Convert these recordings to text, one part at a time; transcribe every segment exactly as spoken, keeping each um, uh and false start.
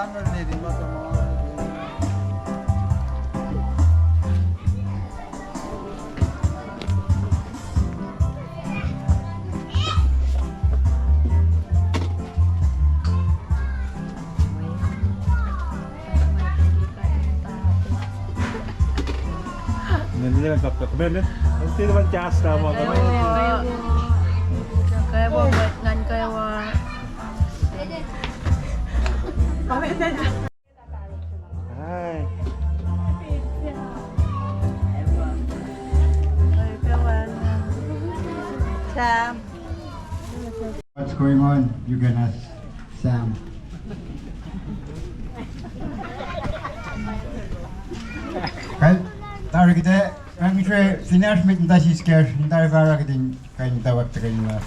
Ngan nila kapkap. Kami na. Ang sino man cast na mga kami? Kaya ba, ngan kaya ba. Hi. Sam. What's going on? You can ask Sam. Kal, tari kita, kami sre, sinash mit nta siskar, nta rifara kitin. Kain tawak tuh kain ma.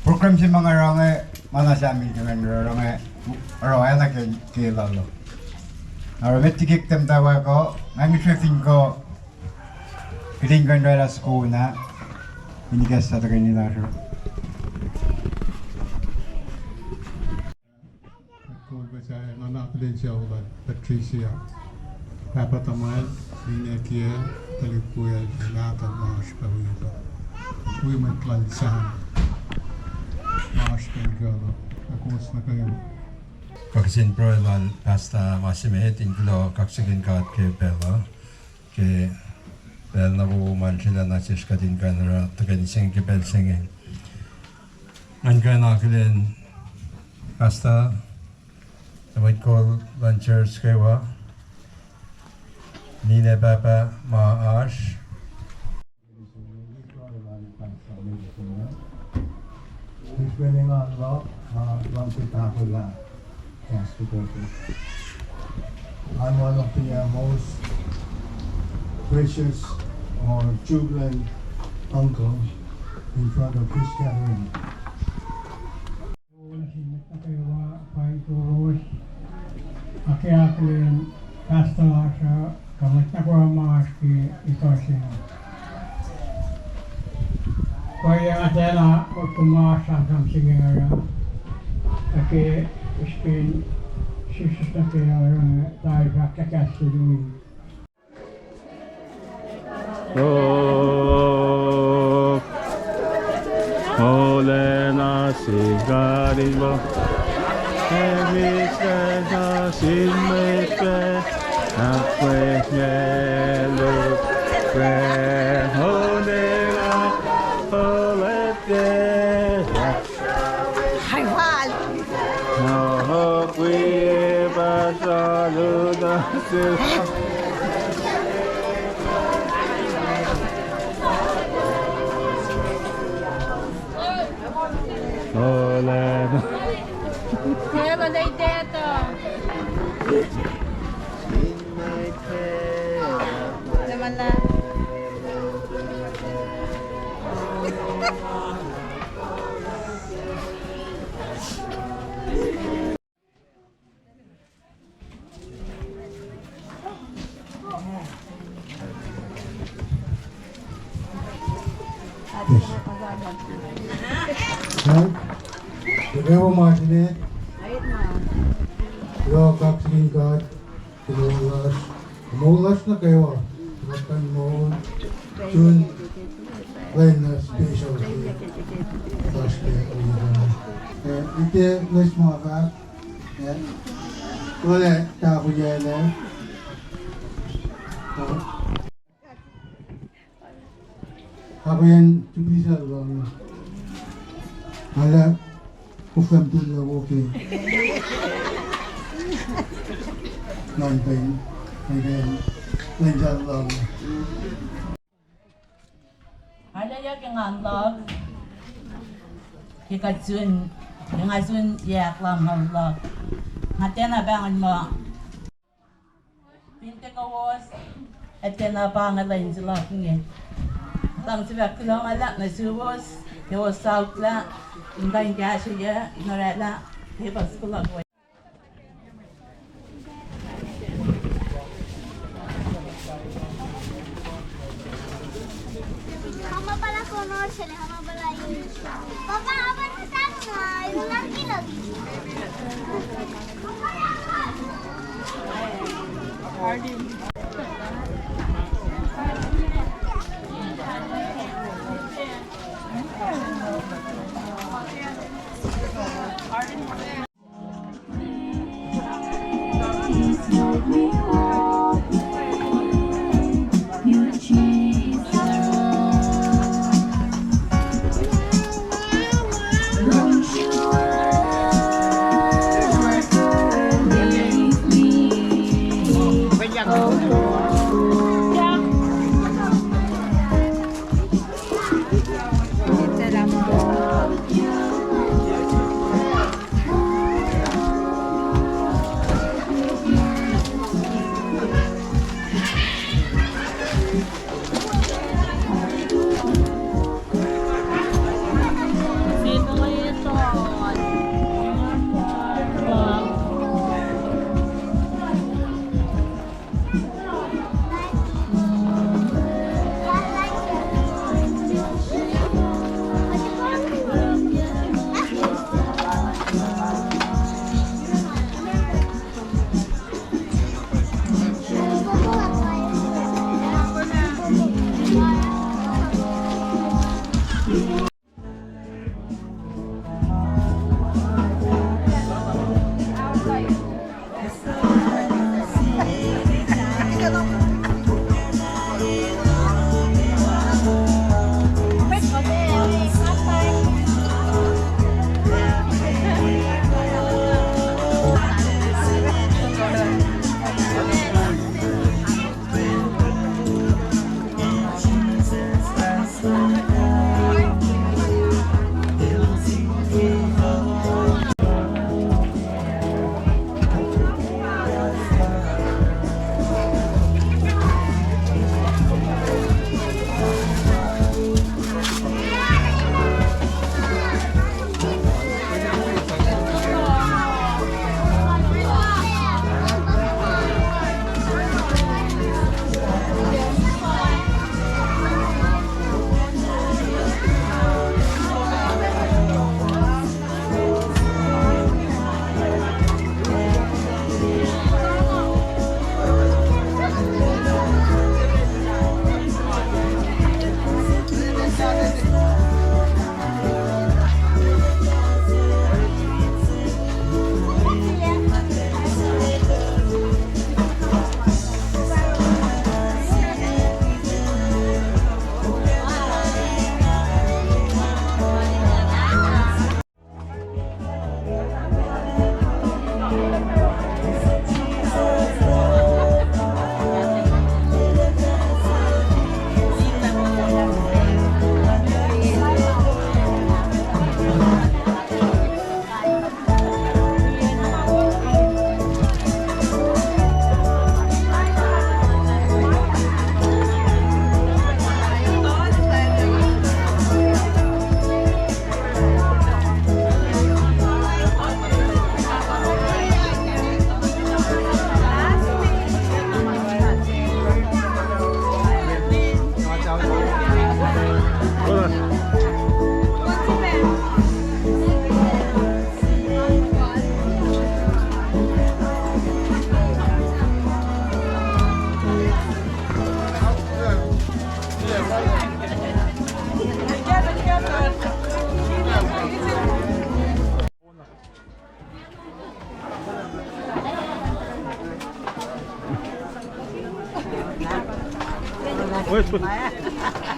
Program se ma nga oruh inge, ma na Sam el ke ngan oruh inge, oruh oacna ke, ke lalo. Oruh met tikik tem tawak uh, nga ngi srefin ko, kitin kuh in oraclah soko na, in ikacslah tuh kain lasr uh. Kol pac sa nga na akihlen sucu lal Patricia. Pahpah tuhmwacl, ninac kiyacl, tuhlihk wiyacl, nahtuhl ma oasr pac wi kuht. Wi mwet lal Sam ma oasr pac wi kuht uh. Ac kowos nuh kwewa. Kaksin pruhe lal Pastor Masimet in kuloh kaksakihn God ke pacl uh. Ke pacl na wowo ma el srihke na sesr kuht in kuh in oruh tuhkweni se inge ke pacl se inge. Ngan kuh in akihlen Pastor, mwet kol luhn church kwewa, ninac pahpah ma oasr. Eis me engan luhk, uh, luhngse tahfwelah kahs lututacng. I'm one of the, uh, most gracious or jubilant uncle in front of this gathering. Nuh sin mwet nuh kwewa, paing koros, ac ke akihlen pastor lasr uh, kuh mwet nuh kwewa ma oasr ke itoh se inge. Pwacye nga tiacna motko ma oasr sramsram se inge oruh, ac ke srihpen srihsrihk nuh ke oruh inge, tari fahk kahs se luhn Oh, olwelah nuh sin God in wo. Emis lwelah nuh sin mwet pac. Ahkkweye lukwe. Olwelah, olwelah. Hai, wal. No, kwi pa salu na se. Ole. Kaya na dai teto. Naman na. Yes. Now, the devil martinet. Lord, God, in God. Ke moul lasr, ke moul lasr nuh kwewa, kuht kuh in moul, sun lwen na special ke lasr ke ohiyac. Eh, ite nuh sma fahk, eh, kole tahfweyac lac. Ahkoeyacn Jubilee sel luhn. Ala, koflah tuhlac wo ke. Ngan pain, again, lwen sel luhn. Ala, yac ke ngan luhk. Ke kuht sun, ke nga sun yac luhmngaul luhk. Nga tiacna pahngon muh Fin tiac kowos, ac tiacna pa inge lwen se luhk inge. Luhngse fahk kuloh ma luhlahp nuh suwos, ke kowos sauklah, in kuh in kahsrweyuc, in oraclah, ke puhs kuloh we. Hama pala kono sele, hama pala ini. Papa, apa ni sana? Ini lagi lagi. Wait, wait.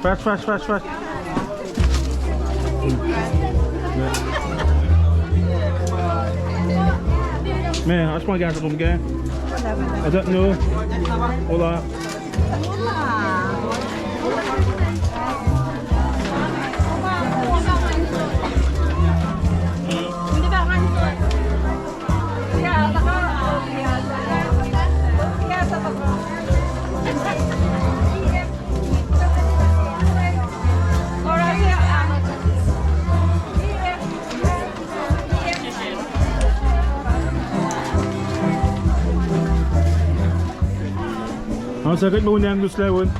Fast, fast, fast, fast. Man, I just want to get some game. I don't know. Hola. Nga sakit ma unem dus lewin.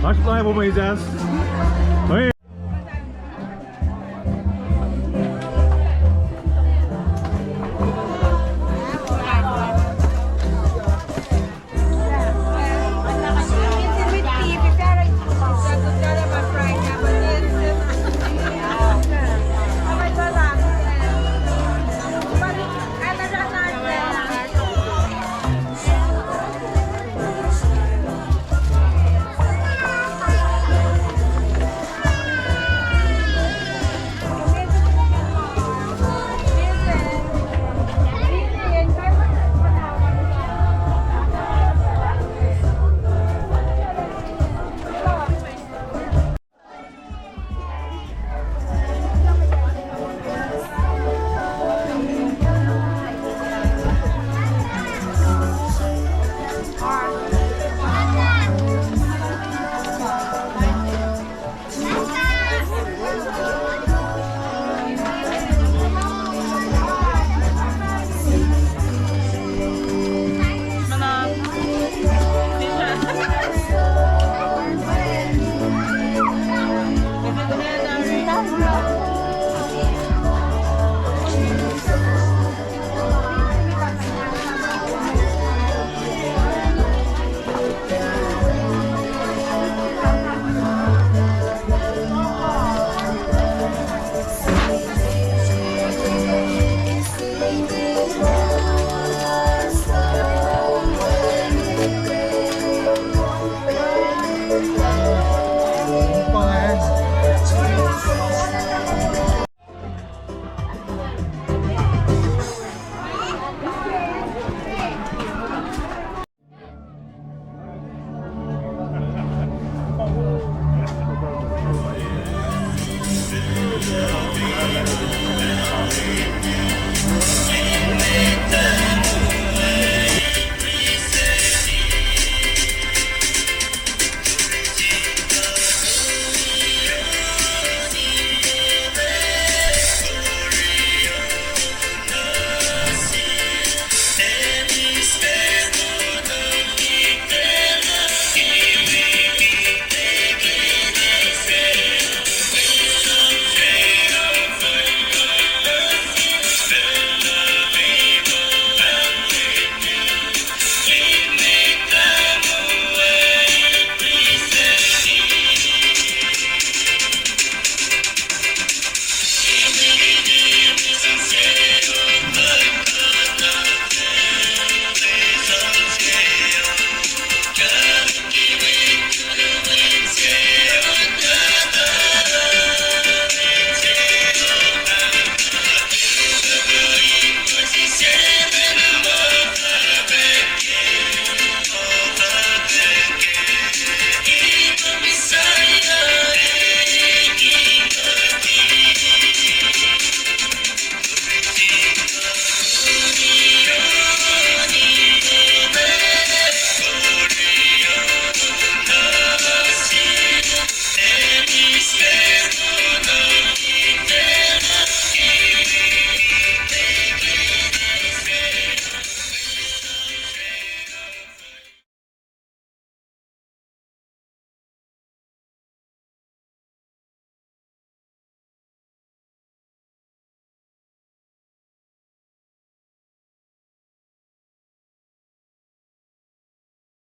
Oasr play pa ma itas.